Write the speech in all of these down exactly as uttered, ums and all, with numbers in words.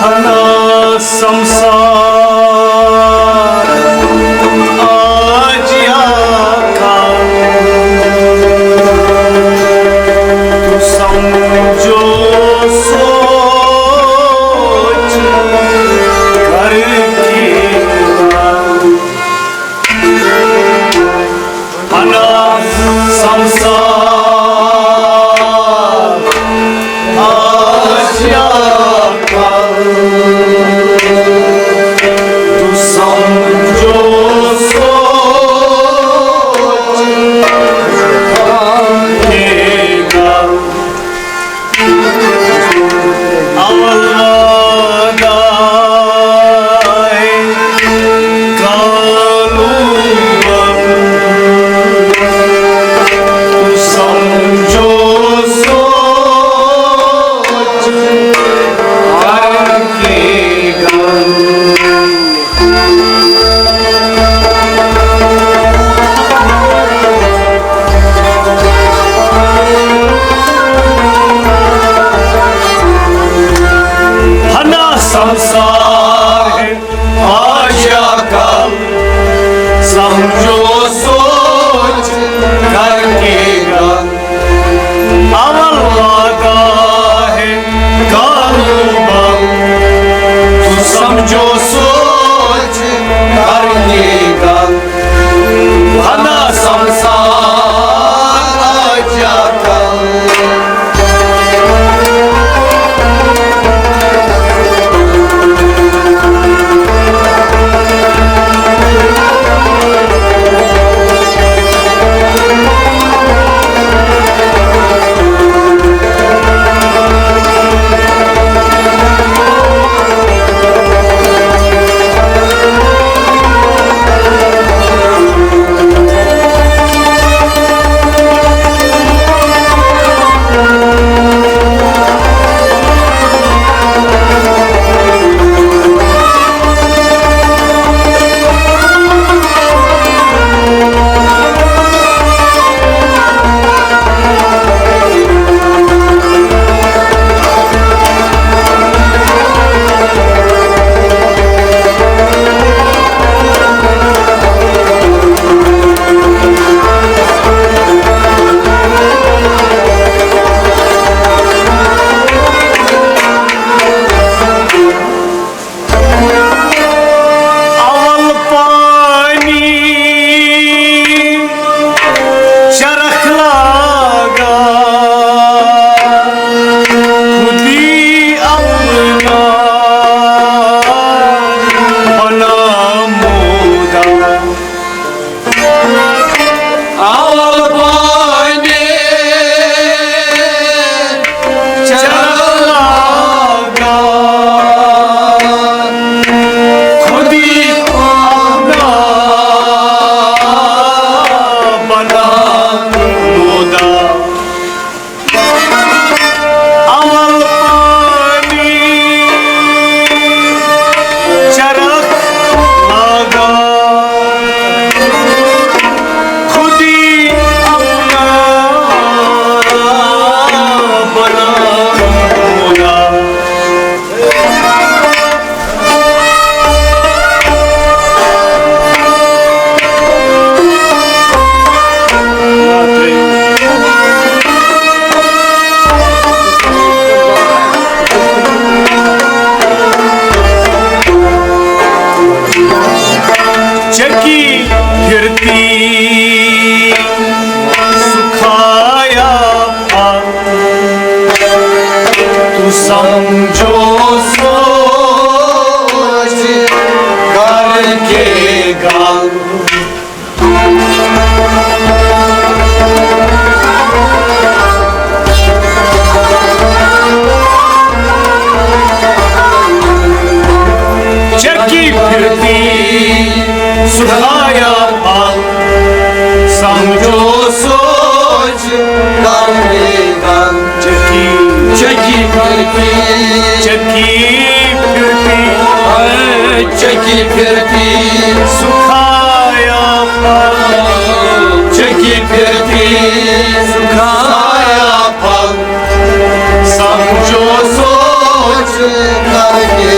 ہنا سمسار آج یا کل، تو سمجھو سوچ کر کے، ہنا سمسار آج یا کل، تو سمجھو سوچ کے گل۔ اول وعدہ کالو، تو سمجھو سوچ کر کے گل۔ ہنا سمسار ہے آج یا کل، سمجھو سوچ کر کے گل۔ اول وعدہ ہے کالو بل، تو سمجھو سوچ کر کے گل۔ ہنا سمسار آج یا کل۔ اول پانی چرخ لاگا، خودی اپنا بنا مودا۔ اول پانی چرخ لاگا، خودی اپنا بنا مودا۔ اول پانی چرخ لاگا، خودی اپنا بنا مودا۔ چکی پھرتی سکھایا پھل، تو سمجھو سوچ کر کے گل۔ چکی پھرتی سکھایا پھل، سمجھو سوچ کرنے کا۔ چکی، چکی پھرتی، چکی پھرتی، اے چکی پھرتی، سکھایا پھل، چکی پھرتی، سکھایا پھل، سمجھو سوچ کر کے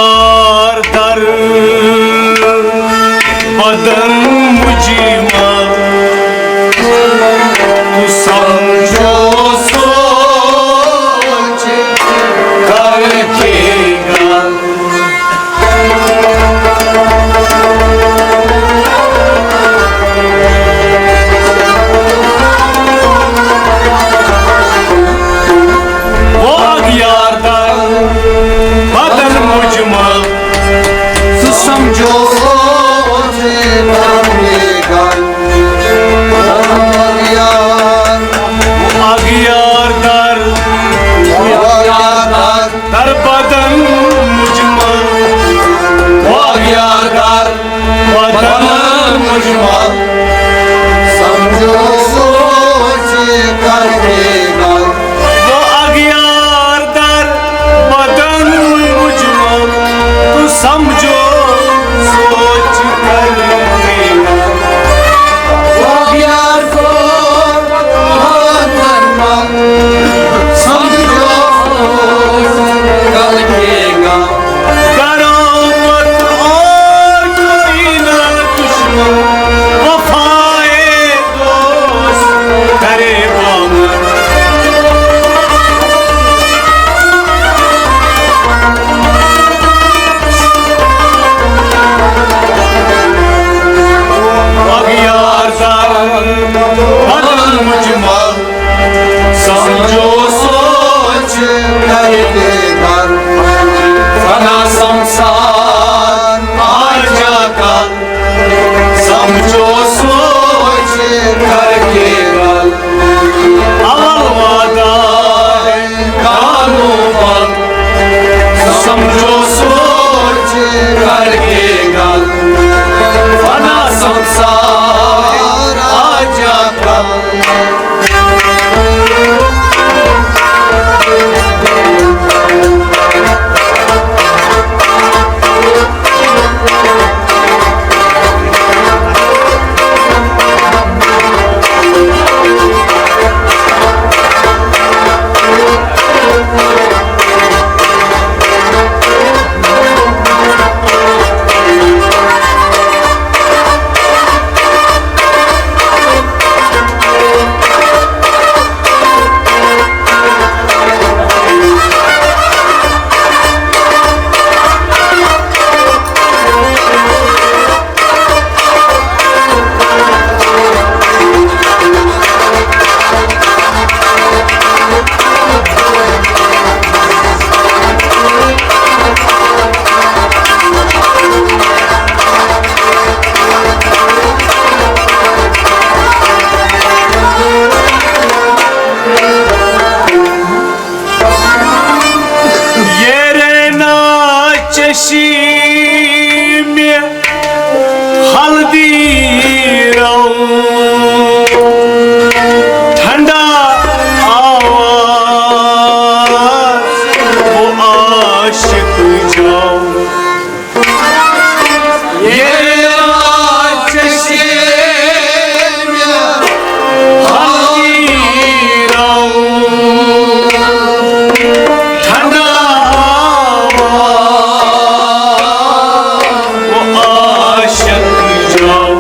یار در بدن مجمل، تو سمجھو سوچ کر کے گل۔ وہ اگیار در بدن مجمل، تو سمجھو سوچ کر کے گل۔ وہ اگیار، وہ اگیار در، وہ اگیار در در بدن مجمل، واگیار در بدن مجمل، سمجھو سوچ کر کے گل۔ وہ اگیار در بدن مجمل، تو سمجھو سوچ کر کے گل۔ واگیار کو سمجھو گل کے گا۔ کرو مت اور کوئی نہ دشمن، وفائے دوست کرے بامن۔ اگیار در بدن مجمل، سمجھو سوچ کر کے گل۔ فنا سمسار آ جا کل، سمجھو سوچ کر کے گل۔ اول وعدہ ہے کانو بل، سمجھو سوچ کر کے گل۔ فنا سمسار آ جا کل۔ یہ رہنا چشی میں ہلدی رو، ٹھنڈا آواز وہ عاشق جاؤ۔ یہ چشم ہلدی رو، ٹھنڈا آواز وہ عاشق جاؤ۔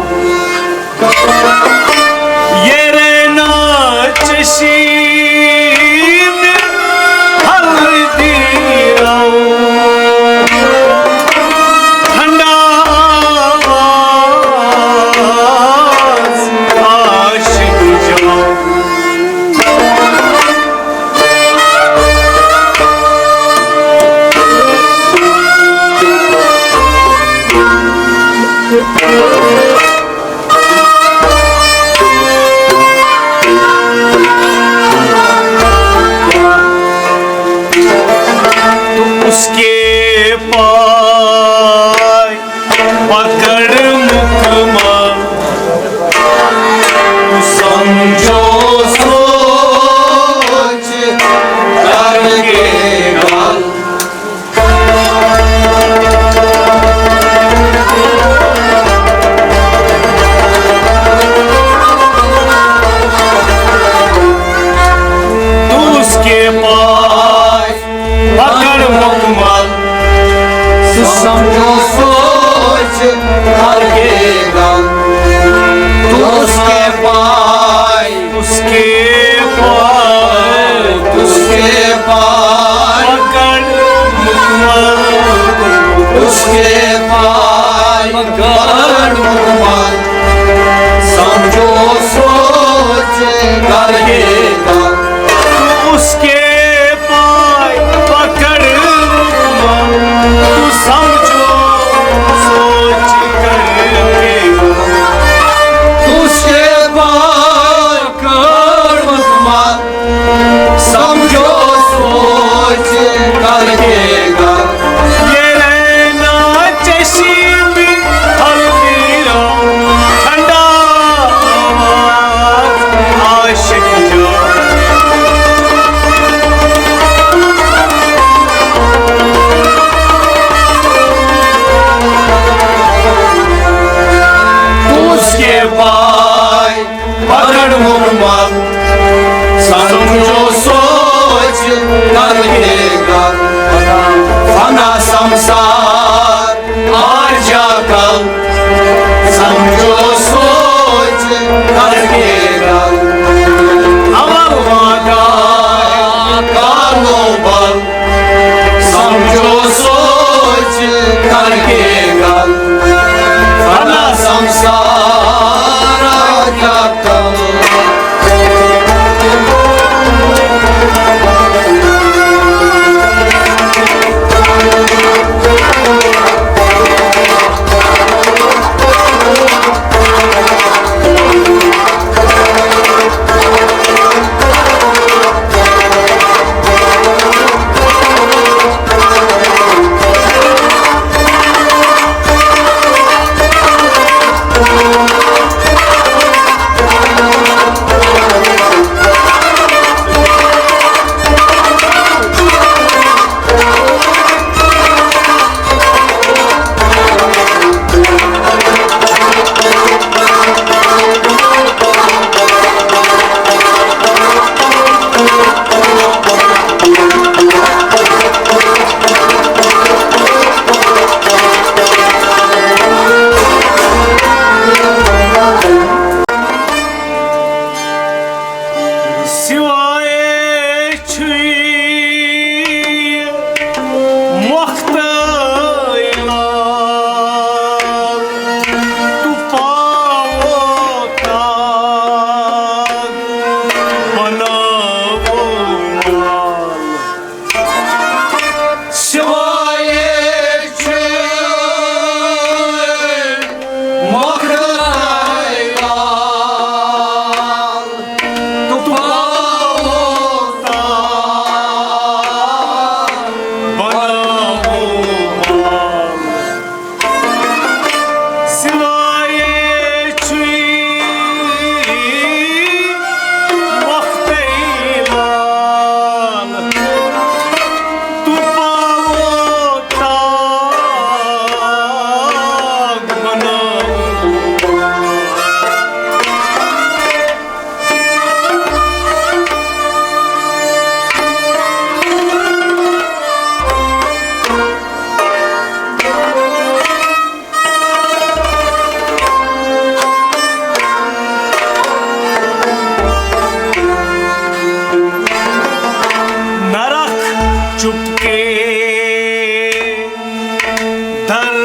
در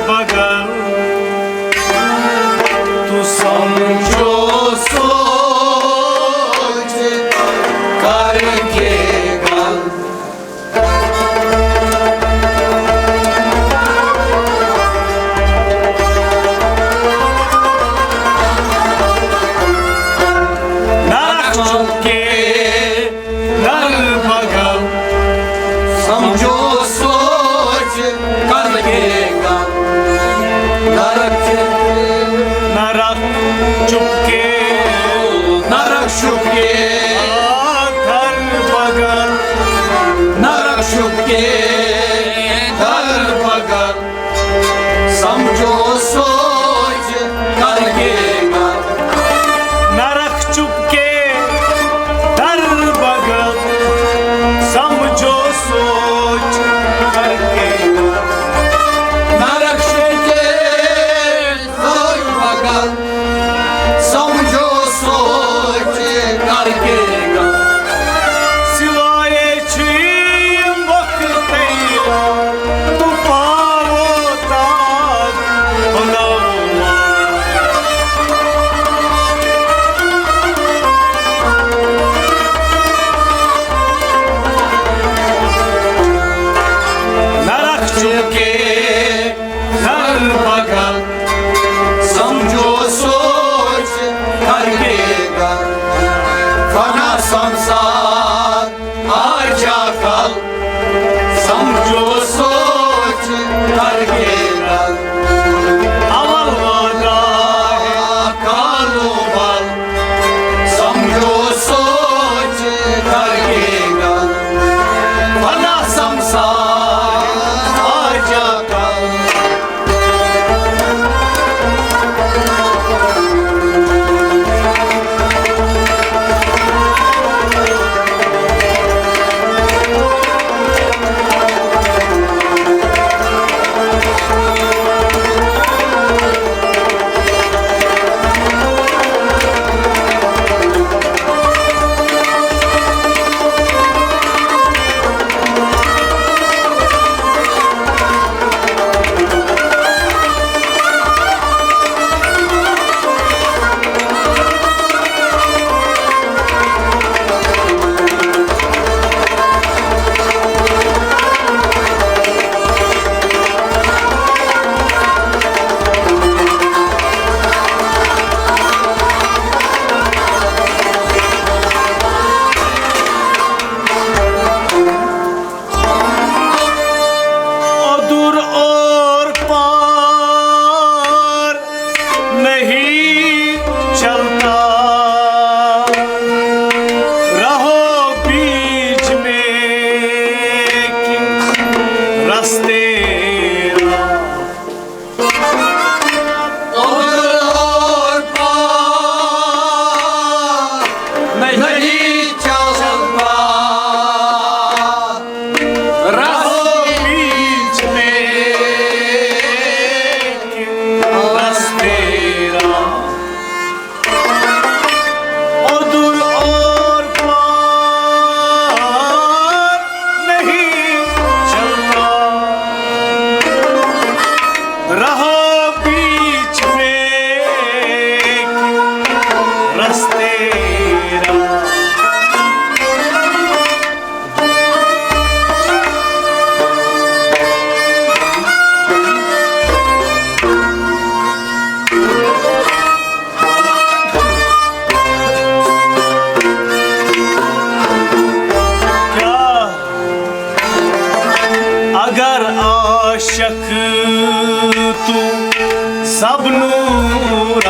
بغل، تو سمجھو سوچ کر کے گل۔ نرخ چکے در بغل، سمجھو سوچ کر کے گل۔ نرخ چکے، نرخ چکے، نرخ چکے در بغل، نرخ چکے در بغل، سمجھو سوچ کر کے گل۔ نرخ چکے در بغل، سمجھو سوچ کر کے گل۔ نرخ چکے در بغل، سمجھو سوچ کر کے گل۔ سوائے چھ وقت تیار، تو پاؤ تاج بناؤ۔ نرخ چکے در بغل، سمجھو سوچ کر کے گل۔ فنا سمسار آ جا کل، سمجھو سوچ کر کے گل۔ اول وعدہ کالو بل، سمجھو سوچ کر کے گل۔ فنا سمسار آ جا کل۔ ادور اور پار نہیں چلتا، رہو بیچ میں کہ رستے۔ ادور اور پار نہیں چلتا، رہو بیچ میں کہ رستے۔ ادور اور پار نہیں چلتا، رہو بیچ میں رستے۔ کیا اگر عاشق تو سب نور،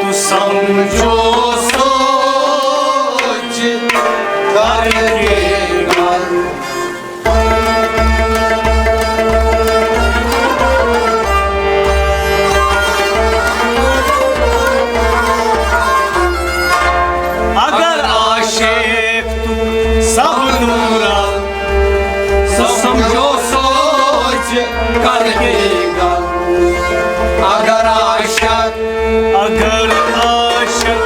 تو سمجھو سوچ کر کے گل۔ اگر عاشق تو سب نورا، سمجھو سوچ کر کے گل۔ اگر عاشق، اگر عاشق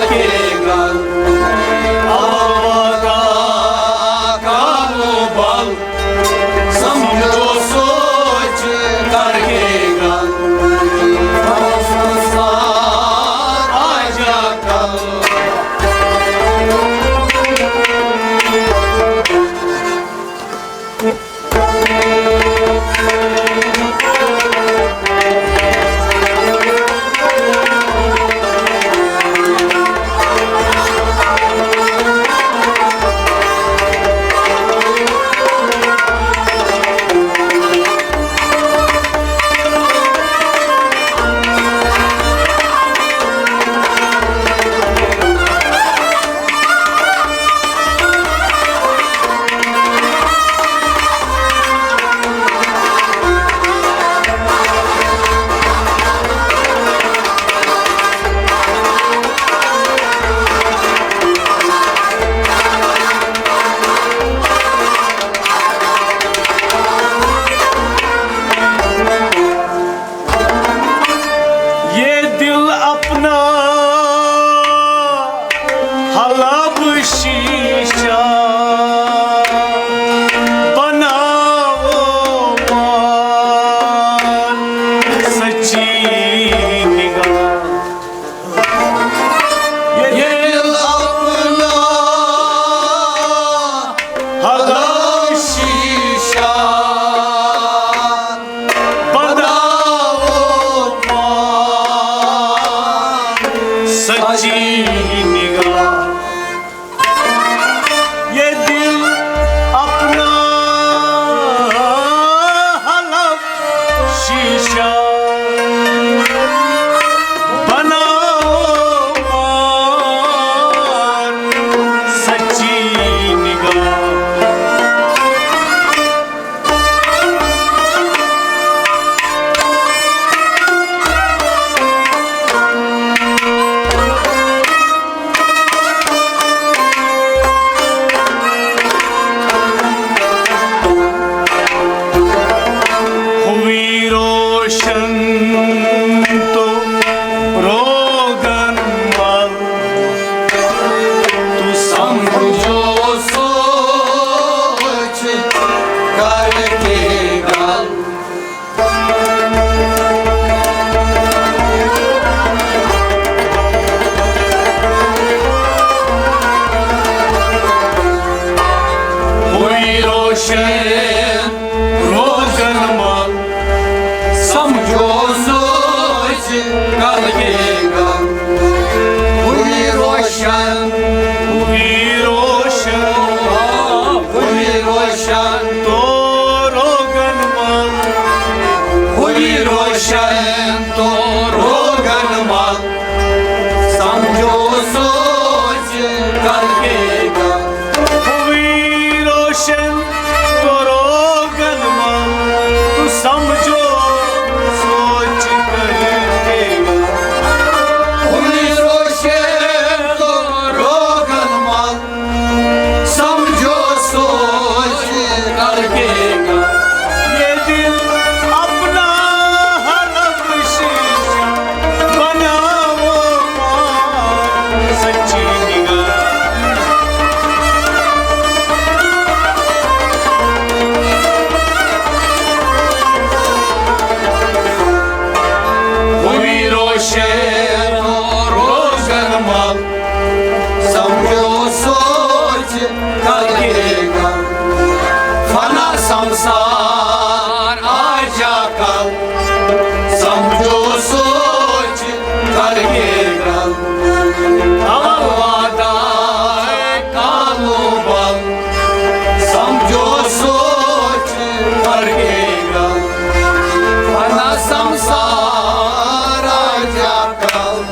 کے گل، آواگا کالو بل، سمجھو سوچ کر کے گل، سنسار آجا کل۔ یہ دل اپنا حلب شیشہ بناؤ مان سچی نگاہ۔ یہ دل اپنا حلب شیشہ بناؤ مان سچی نگاہ۔ یہ دل اپنا حلب شیشہ بناؤ مان سچی نگاہ۔ ہوئی روشن تو روگن مل، تو سمجھو سوچ کر کے گل۔ ہوئی روشن روزن مل، سمجھو سوچ کر کے گل۔ ہوئی روشن، ہوئی روشن، ہوئی روشن تو روگن مل، ہوئی روشن تو روگن مل، سمجھو سوچ کر کے گل۔ ہوئی روشن تو روگن مل، تو سمجھو سوچ کر کے گل۔ ہوئی روشن تو روگن مل، سمجھو سوچ کر کے گل۔ یہ دل اپنا حلب شیشہ بناؤ مان سچی نگاہ۔ ہوئی روشن روزن مل، سمجھو سوچ کر کے گل۔ فنا سمسار آجا کل، سمجھو سوچ کر کے گل۔ الوداع کالو بل، سمجھو سوچ کر کے گل۔ فنا سمسار آجا کل۔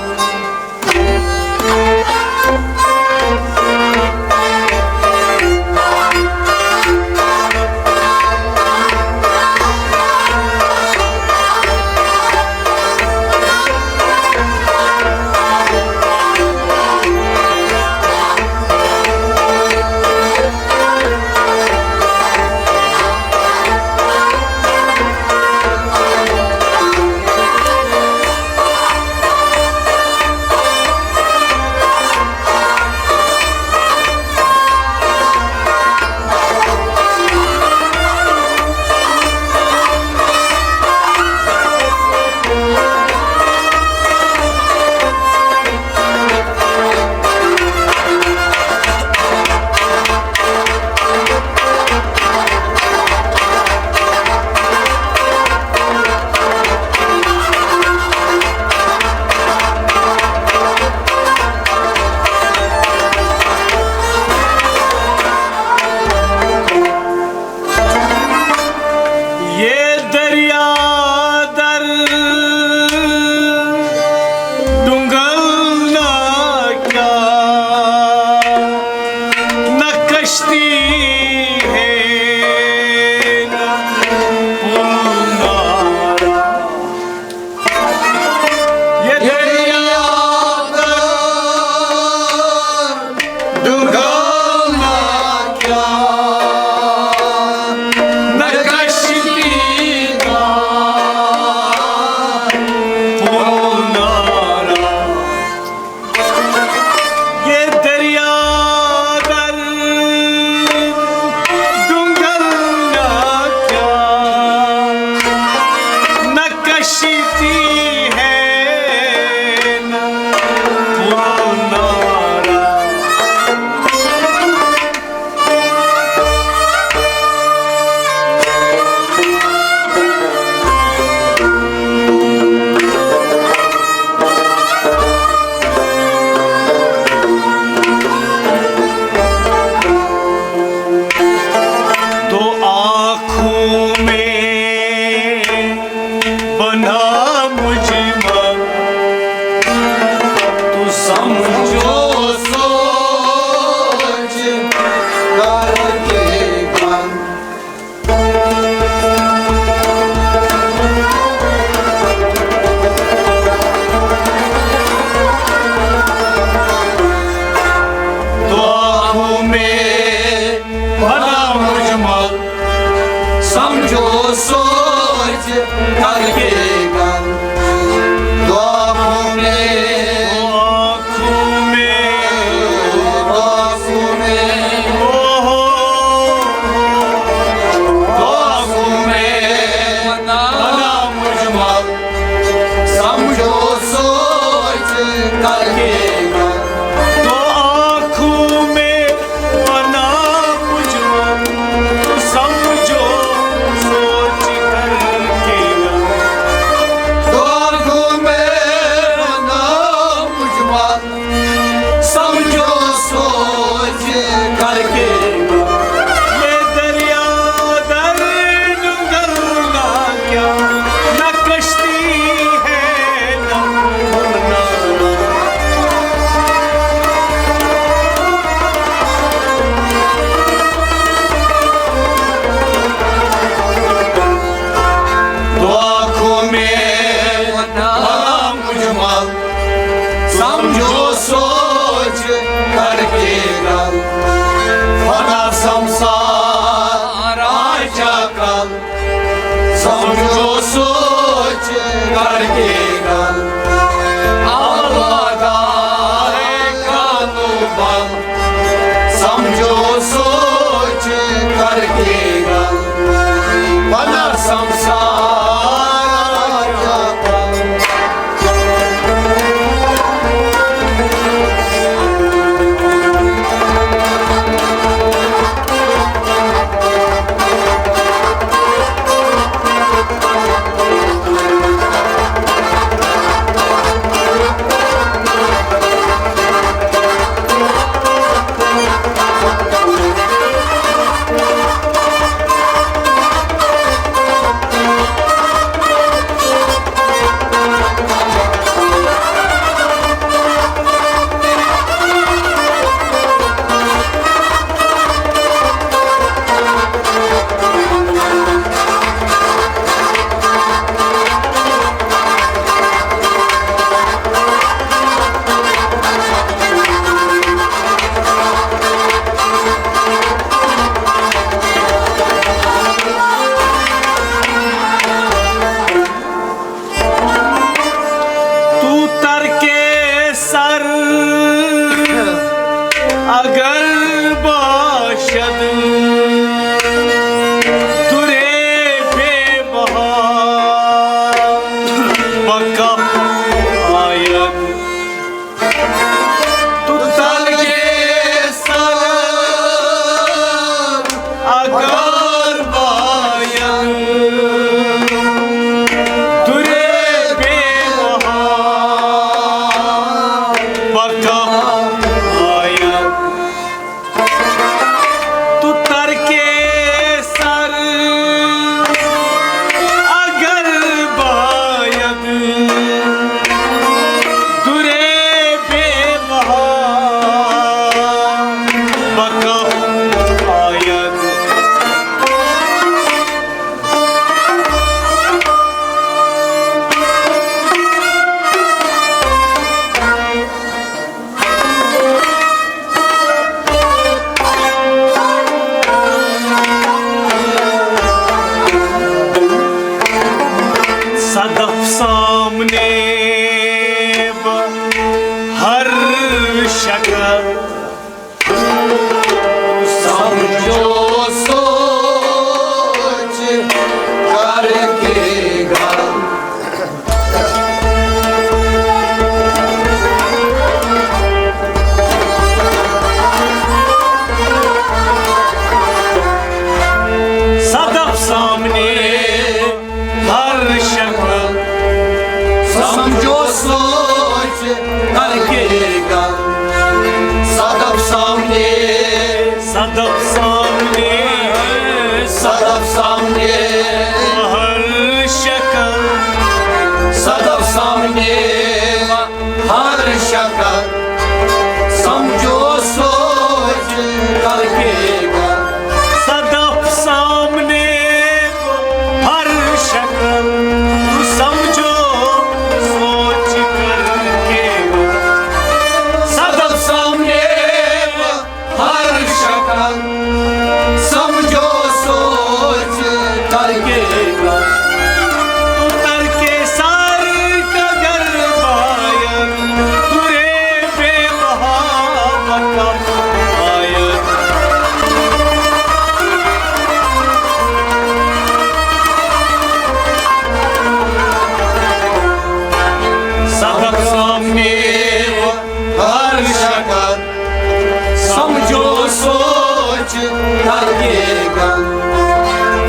समझो सोच करके गल, फना संसार आजा कल। समझो सोच करके गल, अल्लाह दा है कानू बल। समझो सोच करके गल, बना संसार का बल। تو ترک سر اگر باشد، درے بے بہا پکا آید۔ تو ترک سر اگر باید، درے بے بہا پکا آید۔ تو ترک سر اگر باید، درے بے بہا پکا آید۔ صدف سامنے بہ ہر شکل، سمجھو سوچ کر کے گل۔ صدف سامنے ہر شکل، سمجھو سوچ کر کے گل۔ صدف سامنے، صدف سامنے، صدف سامنے ہر شکل، صدف سامنے ہر شکل، سمجھو سوچ کر کے گل۔ صدف سامنے ہر شکل، سمجھو سوچ کر کے گل۔ صدف سامنے ہر شکل، سمجھو سوچ کر کے گل۔ تو ترک سر اگر باید، درے بے بہا پکا آید۔ صدف سامنے ہر شکل، سمجھو سوچ کر کے گل۔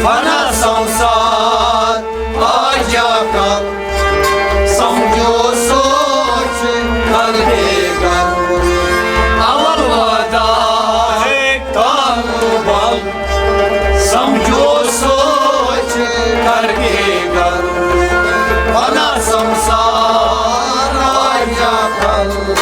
فنا سمسار آجا کل، سمجھو سوچ کر کے گل۔ اول وعدہ ہے کالو بل، سمجھو سوچ کر کے گل۔ فنا سمسار آجا کل۔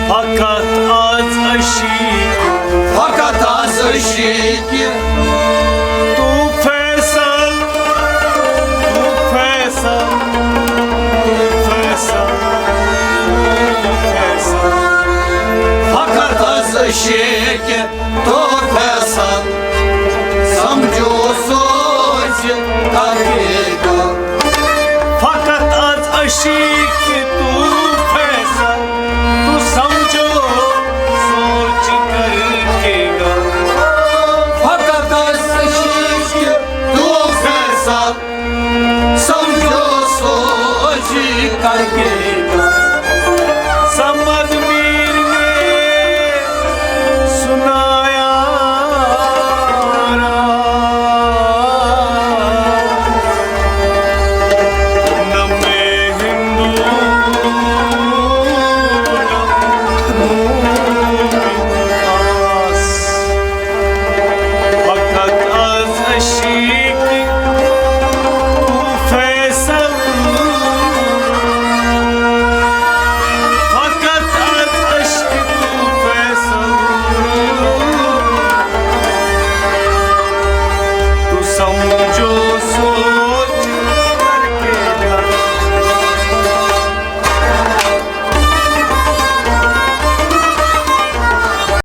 فقط آز عشیٖق، فقط آز عشیٖق، تو فیصل، تو فیصل، تو فیصل، تو فیصل۔ فقط آز عشیٖق، تو فیصل، سمجھو سوچ تحقیق۔ فقط آز عشیٖق،